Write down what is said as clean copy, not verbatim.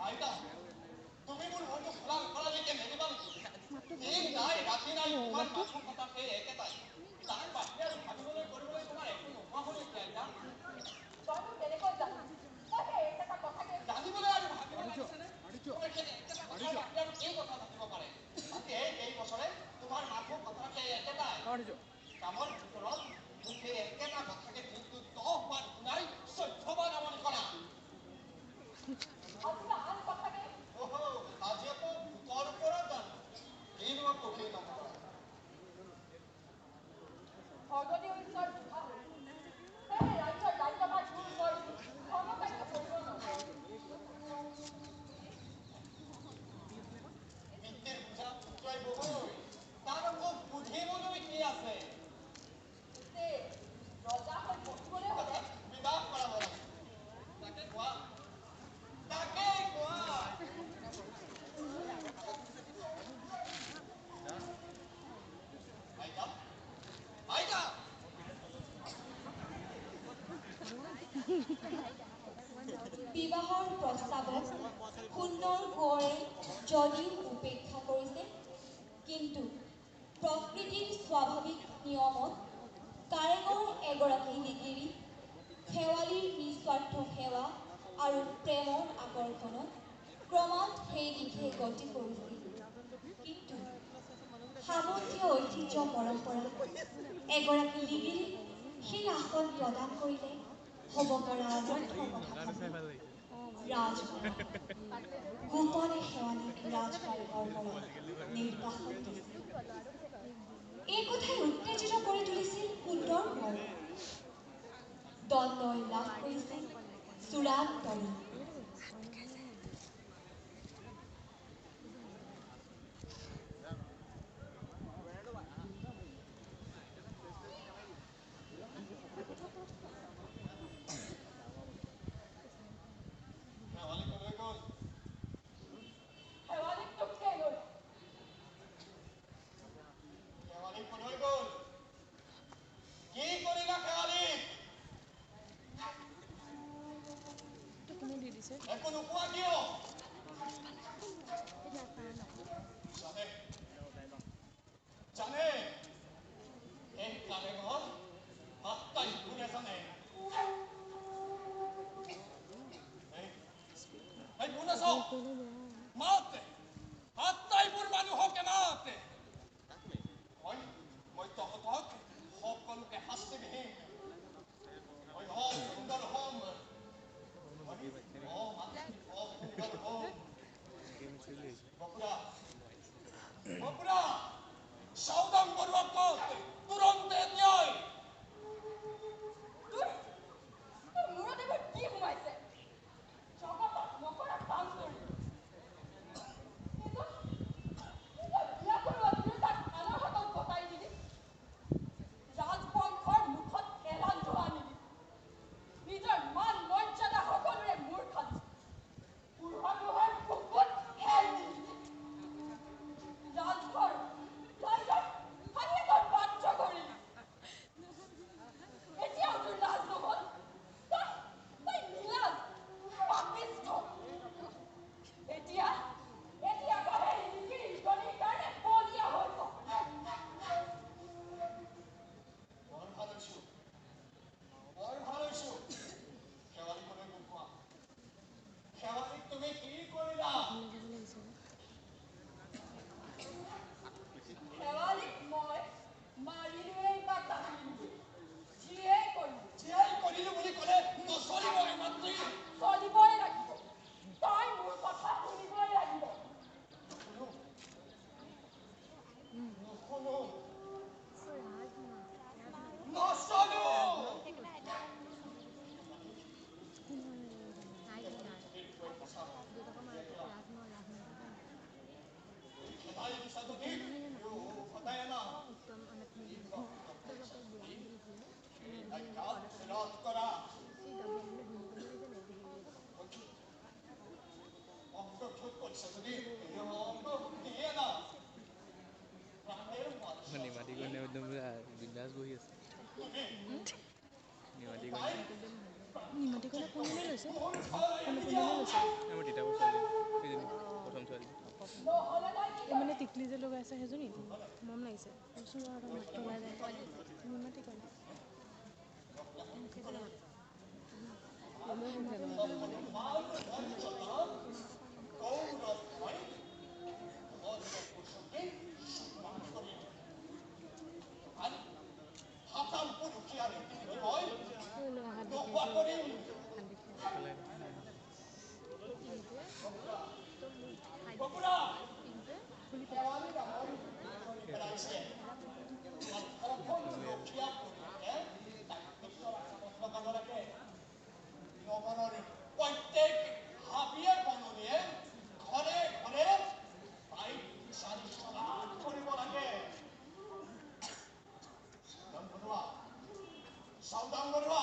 আইতা, তুমি মোৰ মনটো খোলা নকৰালৈকে নেৰিবা নেকি? দিন নাই ৰাতি নাই তোমাৰ মাথো কথা সেই একেটাই। তাৰ বাহিৰে আৰু ভাবিবলৈ কৰিবলৈ তোমাৰ একো নোহোৱা হ'ল নেকি আইতা? তইনো কেনেকৈ জান? মই সেই একেটা কথাকে জানিবলৈ আৰু ভাবিব লাগিছেনে? তোমাৰ সেই একেটা কথাৰ বাহিৰে আৰু কি কথা থাকিব পাৰে? আজি এই কেইবছৰে তোমাৰ মাথো কথা সেই একেটাই। কামৰ ভিতৰত মোক সেই একেটা কথাকে দিনটোত 10 বাৰ শুনাই 14 বাৰ আমনি কৰা। আৰু কিবা আন কথাকে? অহ, আজি আকৌ ভূতৰ ওপৰত জানো? কিনো আকৌ সেই নকৰা? স্বৰ্গদেউ ঈশ্বৰ বুঢ়া হ'ল, সেয়েহে ৰাজ্যৰ দায়িত্বভাৰ তোৰ ওপৰত দি ধৰ্মকাৰ্য কৰিব নোৱাৰে। পিতৃৰ বোজা পুত্ৰই বহৈ, তাৰ আকৌ বুজিবলৈ কি আছে? পিছে ৰজা হৈ বহিবলৈ হ'লে বিবাহ কৰাব লাগে। তাকে কোৱা, তাকে কোৱা। আইতা, আইতা। বিবাহৰ প্ৰস্তাৱক সুন্দৰ কোঁৱৰে যদিও উপেক্ষা কৰিছে, কিন্তু প্ৰকৃতিৰ স্বাভাৱিক নিয়মত কাৰেঙৰ এগৰাকী লিগিৰী শেৱালিৰ নিস্বাৰ্থ সেৱা আৰু প্ৰেমৰ আকৰ্ষণত ক্ৰমাৎ সেই দিশে গতি কৰিছিল। কিন্তু সামন্তীয় ঐতিহ্য পৰম্পৰা এগৰাকী লিগিৰীক সেই আসন প্ৰদান কৰিলে হ'ব পৰা অনৰ্থৰ কথা ভাবি ৰাজমাই গোপনে শেৱালিক ৰাজকাৰেঙৰ পৰা নিৰ্বাসন দিছিল। এই কথাই উত্তেজিত কৰি তুলিছিল সুন্দৰ কোঁৱৰক। দ্বন্দ্বই লাভ কৰিছিল চূড়ান্ত ৰূপ। শেৱালি কলৈ গ'ল? শেৱালিক তোতকৈ লৈ শেৱালি কলৈ গ'ল? কি কৰিলা শেৱালিক? একো নোকোৱা কিয়? জানে, জানে, এই কাৰেঙৰ আটাইবোৰে জানে। এই, এই কোন আছ? মাত, আটাইবোৰ মানুহকে মাত। মই তহঁতক সকলোকে শাস্তি বিহিম। মই অসুন্দৰ হ'ম, মই অসুন্দৰ হ'ম। বপুৰা, বপুৰা, সাউদাং বৰুৱা ক'ত? তুৰন্তে এতিয়াই। তোৰ তোৰ মূৰত এইবোৰ কি সোমাইছে? জগতত নকৰা কাম কৰিলি। নিজৰ নিজৰ বিয়া কৰোৱা তিৰোতাক আনৰ হাতত গতাই দিলি, ৰাজবংশৰ মুখত এলান্ধু আনিলি, নিজৰ মান মৰ্যাদা সকলোৰে মূৰ খালি, বুঢ়া বুকুত শেল দিলি, ৰাজঘৰ ৰাইজৰ হাঁহিয়াতৰ পাত্ৰ কৰিলি। এতিয়াও তোৰ লাজ নহ'ল? তই তই নিলাজ, পাপিষ্ঠ। এতিয়া এতিয়া আকৌ সেই লিগিৰীজনীৰ কাৰণে বলিয়া হৈছ। বৰ ভাল হৈছো, বৰ ভাল হৈছো। শেৱালি কলৈ গ'ল কোৱা? শেৱালিক তুমি কি কৰিলা? শেৱালিক মই মাৰিলোৱেই বা কাটিলোৱেই, যিয়েই কৰিলো। জীয়াই কৰিলো বুলি ক'লে নচলিব এই মাতৃ। চলিবই লাগিব। তই মোৰ কথা শুনিবই লাগিব। নুশুনো, নুশুনো, নচলো। খেদাই দিছা যদি সদায় আনা ৰদ কৰা। অঙ্গক্ষত কৰিছা যদি অঙ্গ দিয়ে না। নিমাতী কন্যা একদম পুৰা বিন্দাছ বহি আছে। নিমাতী কন্যা। নিমাতী কইনা কোনজনী লৈছে? কোনজনী লৈছে? আমাৰ তিতাবৰ ছোৱালী সেইজনী, প্ৰথম ছোৱালী। নহ'লে তই কি এই মানে টিকলি যে লগাইছে সেইজনী, মৰম লাগিছে। ৰচোন ৰ, মাতটো ওলাই যায়। নিমাতী কইনা। গৌৰৱময় পুৰুষকে সন্মান কৰিম। সাতাম পুৰুষীয়া ৰীতি নীতি মই নোহোৱা কৰিম। বকুৰা শেৱালি ডাঙৰ কৰি পেলাইছে। সকলো ৰখীয়া পৰিয়ালে তাইক বিচৰা কামত লগাব লাগে। নগৰৰ প্ৰত্যেক হাবিয়ে বননিয়ে ঘৰে ঘৰে তাইক বিচাৰি চলাথ কৰিব লাগে। চাওদাং বনোৱা, চাওদাং বনোৱা।